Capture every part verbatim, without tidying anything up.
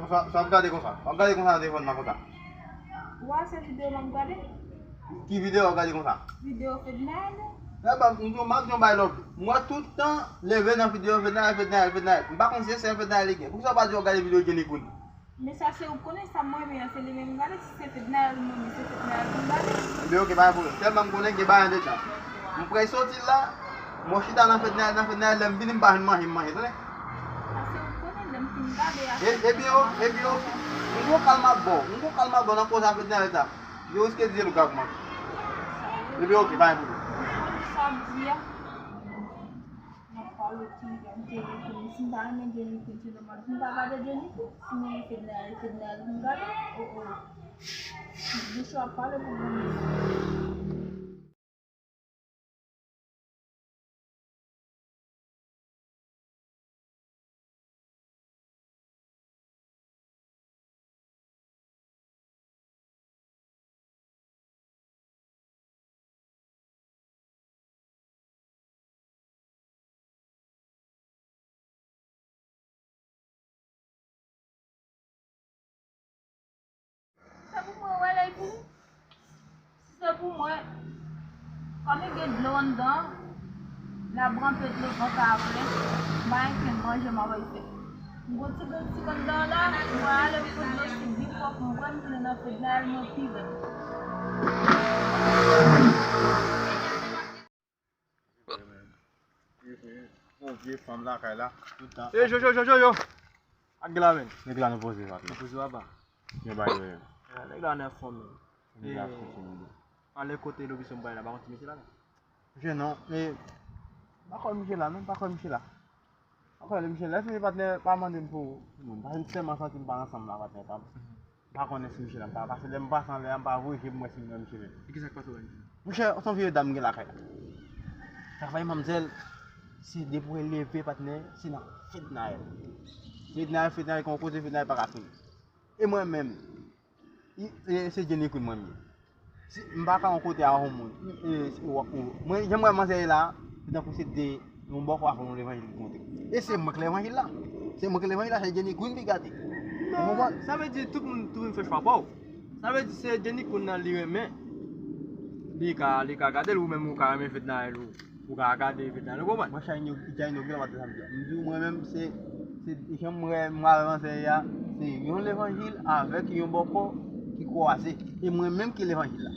Sa, sa w ap gade konsa? W ap gade konsa nan telefòn nan konsa? Ou wè se videyo m ap gade? Ki videyo w ap gade konsa? Videyo Fednaelle. Sèlman, m di w, m ap di w yon bagay lòt. M wè tout tan leve nan videyo Fednaelle, Fednaelle, Fednaelle. M pa konn si se sèl Fednaelle li gen. Poukisa w pa di w ap gade videyo Jenny Queen? Men sa se ou k konnen, sa mwen renmen an, se li menm m gade. Si se Fednaelle mwen renmen, se Fednaelle pou m gade. Ebyen, oke, pa gen pwoblèm. Sèlman m konnen gen bagay andedan. M prèske soti la, m chita nan Fednaelle, nan Fednaelle, lè m vini, m pa jwenn manje, m manje, tande? Sa se ou k konnen, lè m fin gade a. E, ebyen, o-, ebyen, oke. M gon kal m ap ba w, m gon kal m ap ba w nan koze a Fednaelle sa. Yo riske di l gag man. Ebyen, oke, pa gen pwoblèm. Sa w ap di a. M ap pale ti jan Jenny Queen. Si m pa renmen Jenny Queen, se nòmal pou m pa gade Jenny Queen. Si m renmen Fednaelle, Fednaelle pou m gade. O, o. Bouch ou ap pale pou bon mesye. Se pou mwen wè lèy pou ou. Si se pou mwen, kòm li gen dlo anndan, l ap ranpe dlo van ka vle, m pa gen kenn manje m ap al fè. M gon ti grenn sik anndan la, m pral ale m pran dlo sik byen pwòp, m bwè, m tounen nan Fednaelle mwen pi rèd. Yon vye fanm lakay la, tout tan. E, Jojo, Jojo, Jojo! Ak gen la menm. Nèg la nou poze, patnè. Nou poze papa. Yo bay yo. Nèg la nan fòm. Nèg la fouti nou. Ale kote lopiso m bay la, pa konn ti mesye la non. Misye non, e, pa kwè misye la non, pa kwè misye la. Pa kwè misye la, si patnè pa mande m pou moun, paske m tèlman santi m pa ansanm la, patnè pa m. M pa konnen si misye la m pa, paske lè m pase anlè a, m pa voye je m wè si m wè misye menm. E kisa k pase w wè misye? Monchè, se yon vye dam m gen lakay la. Travay manmzèl, se depi w leve, patnè, se nan Fednaelle. Fednaelle, Fednaelle, kon koze Fednaelle pa ka fini. E mwen menm, i- e, se Jenny Queen mwen m ye. Si, m pa ka yon kote a yon moun. E, e, w- w- mwen, jan m wè manzè ye la, se tankou se de yon bòkò avè yon levanjil ki kontre. E se mwen k levanjil la. Se mwen k levanjil la, se Jenny Queen ki gade. Ou konprann? Sa vle di tout moun, tout moun fè chwa pa w. Sa vle di se Jenny Queen nan li renmen. Li ka, li ka gade l, ou menm ou ka renmen Fednaelle ou. Ou ka gade Fednaelle, ou konprann? Mwen, Chayno, Chayno, gen lòt sa m di a. M di w, mwen menm, se, se jan m wè, m wè avè manzè a, se yon levanjil avèk yon bòkò ki kwaze. E mwen menm ki levanjil la.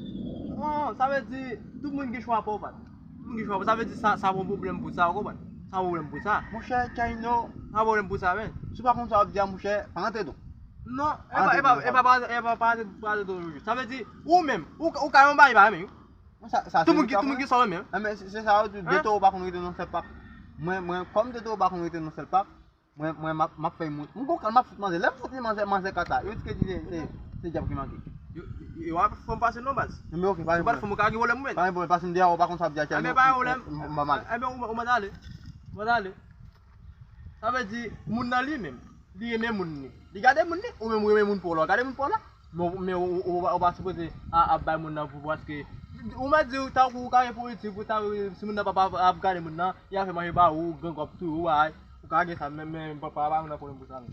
Non, sa vle di, tout moun gen chwa pa w, pa. Tout moun gen chwa pa w. Sa vle di, sa, sa pa yon pwoblèm pou sa, ou konprann? Sa pa yon pwoblèm pou sa. Monchè, Chayno. Sa pa yon pwoblèm pou sa, men. Si w pa konn sa w ap di a, monchè, pa rantre non. Non, e pa, e pa, e pa, e pa, pa, pa, pa, sa vle di, ou menm, ou, ou ka yon bagay pa renmen, wi. Sa, sa, tout moun ki, tout moun ki sa w renmen. Enben, se, se sa yo di, de towo pa konn rete nan sèl pap. Mwen, mwen, kòm de towo pa konn rete nan sèl pap, mwen, mwen, m ap, m ap fè moun. M gon kal, m ap fout manzè. Lè m fout manzè, manzè kata. Yo di ke di se, se, se dyab ki manke. Yo, yo, yo ap fè m pase non, baz. Enben, oke, pa gen pwoblèm. Yo pa t fè m, ou ka gen pwoblèm ou menm. Pa gen pwoblem, pase m deyò, ou pa konn sa w ap di a. Enben, pa gen pwoblem. M, m, m, m, enben, ou, ou mande ale. Mande ale. Sa vle di, moun nan li menm, li renmen moun ni. Li gade moun ni, ou menm ou renmen moun pa w la, w gade moun pa w la. Men, men ou, ou, ou, ou pa sipoze a, ap bay moun nan pou, paske ou mèt di tankou ou ka gen politik, ou ta, si moun nan pa, pa ap gade moun nan, y a fè manje ba ou, gang ap touye ou, ay, ou ka gen sa, men, men pa, pa bay moun nan pwoblèm pou sa non.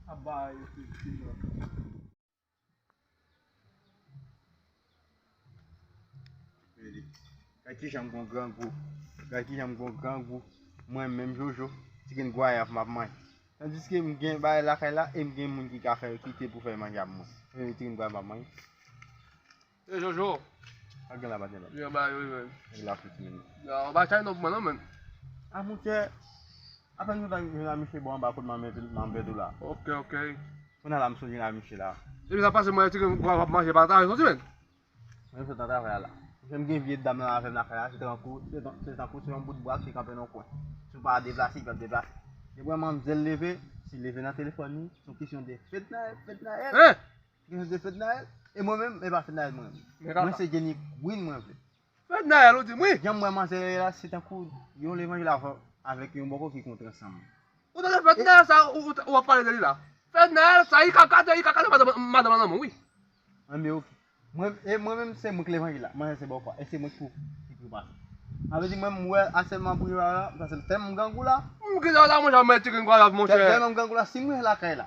Ap bay, efektivman. Gade kijan m gon grangou. Gade kijan m gon grangou. Mwen menm Jojo, ti grenn gwayav m ap manje. Tandiske m gen bagay lakay la e m gen moun ki ka fè kite pou fè manje ap mwen. E ti grenn gwayav m ap manje. E Jojo. Sa gen la, patnè la? Yo ba yo, yo. Nèg la fouti menm. Yo, ou pa chay non pou mwen non, menm. A, monchè. Apèn nou ta jwenn a misye bò anba kot manbèt ou la. Ok, ok. Kounye a la m sonje nan misye la. Epi sa pase mwen ti grenn gwayav ap manje pa ta rezon ti menm. Mwen sot nan travay la. Jan m gen vye dam nan avè m lakay la, se tankou, se tan- se tankou se yon bout bwa ki kanpe nan yon kwen. Si w pa deplase, li p ap deplase. Depi manmzèl leve, si leve nan telefòn li, se yon kesyon de Fednaelle, Fednaelle. Hein? Se kesyon de Fednaelle. E mwen menm, e pa Fednaelle mwen renmen. Mwen se Jenny Queen mwen vle. Fednaelle, ou di m wi. Jan m wè manzè ye la, se tankou yon levanjil avè, avèk yon bòkò ki kontre ansanm. Ou tande Fednaelle sa, ou, ou, ou ap pale de li la? Fednaelle sa, li ka gade, li ka gade madanm, madanm nan men w wi. Anben, oke. Mwen, e mwen menm, se mwen ki levanjil la. Mwen, se bòkò. E se mwen ki pou, ki pou pase. Sa vle di, mwen, m wè asèlman pou yo la, paske tèlman m grangou la. M gen sa, sa, monchè, mwen, ti grenn gwayav, monchè. Tèlman m grangou la, si m rete lakay la,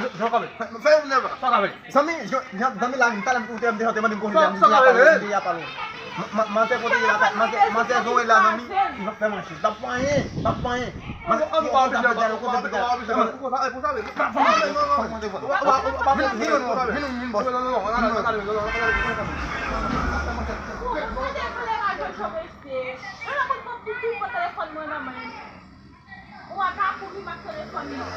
Jan kanpe. Fè yon nèf la. Sa kanpe. Zanmi, zanmi la, m talè m koute, m te chante, m te chante, m te chante, m te chante. Mantè kote la, mantè, mantè zon la, zanmi. Fè manche. T ap fè anyen, t ap fè anyen. Mantè, yo konn sa fè djalo, yo konn sa fè djalo. Vin, vin, vin, vin, vin, bòs. Ou pa ta kouri m ak telefòn nan.